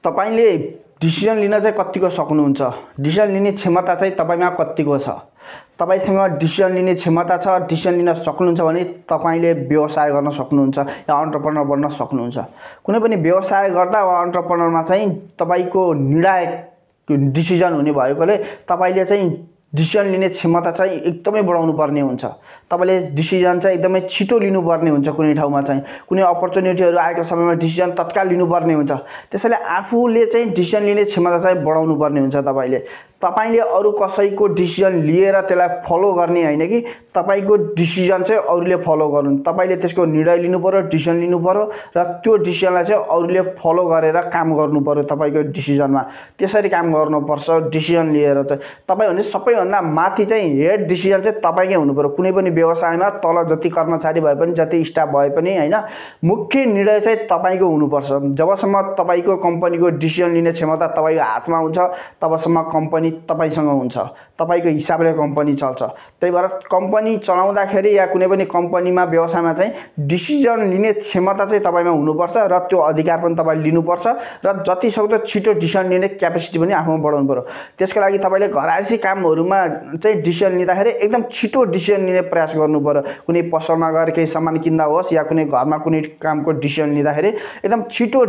तपाईले डिसिजन लिन चाहिँ कतिको सक्नुहुन्छ, डिसिजन लिने क्षमता चाहिँ तपाईमा कतिको छ। तपाईसँग डिसिजन लिने क्षमता छ, डिसिजन लिन सक्नुहुन्छ भने तपाईले व्यवसाय गर्न सक्नुहुन्छ या एन्टरप्रेन्योर बन्न सक्नुहुन्छ। कुनै पनि व्यवसाय गर्दा वा एन्टरप्रेन्योरमा चाहिँ तपाईको निर्णायक डिसिजन हुने भएकोले तपाईले चाहिँ डिसिजन लिने क्षमता चाहिँ एकदमै बढाउनु पर्ने हुन्छ। तपाईले डिसिजन चाहिँ एकदमै छिटो लिनुपर्ने हुन्छ। कुनै ठाउँमा चाहिँ कुनै अपर्च्युनिटीहरु आएको समयमा डिसिजन तत्काल लिनुपर्ने हुन्छ। त्यसैले आफूले चाहिँ डिसिजन लिने क्षमता चाहिँ बढाउनु पर्ने हुन्छ। तपाईले अरु कसैको डिसिजन लिएर त्यसलाई फलो गर्ने हैन कि तपाईको डिसिजन चाहिँ अरूले फलो गर्नुन्। तपाईले त्यसको निर्णय लिनु पर्यो, डिसिजन लिनु पर्यो र त्यो डिसिजनलाई चाहिँ अरूले फलो गरेर काम गर्नु पर्यो। तपाईको डिसिजनमा त्यसरी काम गर्नुपर्छ। डिसिजन लिएर चाहिँ तपाई भने सबैभन्दा माथि चाहिँ हेड डिसिजन चाहिँ तपाईकै हुनु पर्यो। कुनै पनि व्यवसायमा तल जति कर्मचारी भए पनि, जति स्टाफ भए पनि हैन, मुख्य निर्णय चाहिँ तपाईको हुनुपर्छ। जबसम्म तपाईको कम्पनीको डिसिजन लिने क्षमता तपाईको हातमा हुन्छ तबसम्म कम्पनी तपाईसँग हुन्छ। तपाईको हिसाबले कम्पनी चल्छ। त्यही भएर कम्पनी चलाउँदाखेरि या कुनै पनि कम्पनीमा व्यवसायमा चाहिँ डिसिजन लिने क्षमता चाहिँ तपाईमा हुनुपर्छ र त्यो अधिकार पनि तपाईले लिनुपर्छ र जति सक्दो छिटो डिसिजन लिने क्यापेसिटी पनि आफूमा बढाउनु पर्यो। त्यसको लागि तपाईले घरायसी कामहरुमा चाहिँ डिसिजन लिँदाखेरि एकदम छिटो डिसिजन लिने प्रयास गर्नु पर्यो। कुनै पसलमा गएर केही सामान किन्दा होस् या कुनै घरमा कुनै कामको डिसिजन लिँदाखेरि एकदम छिटो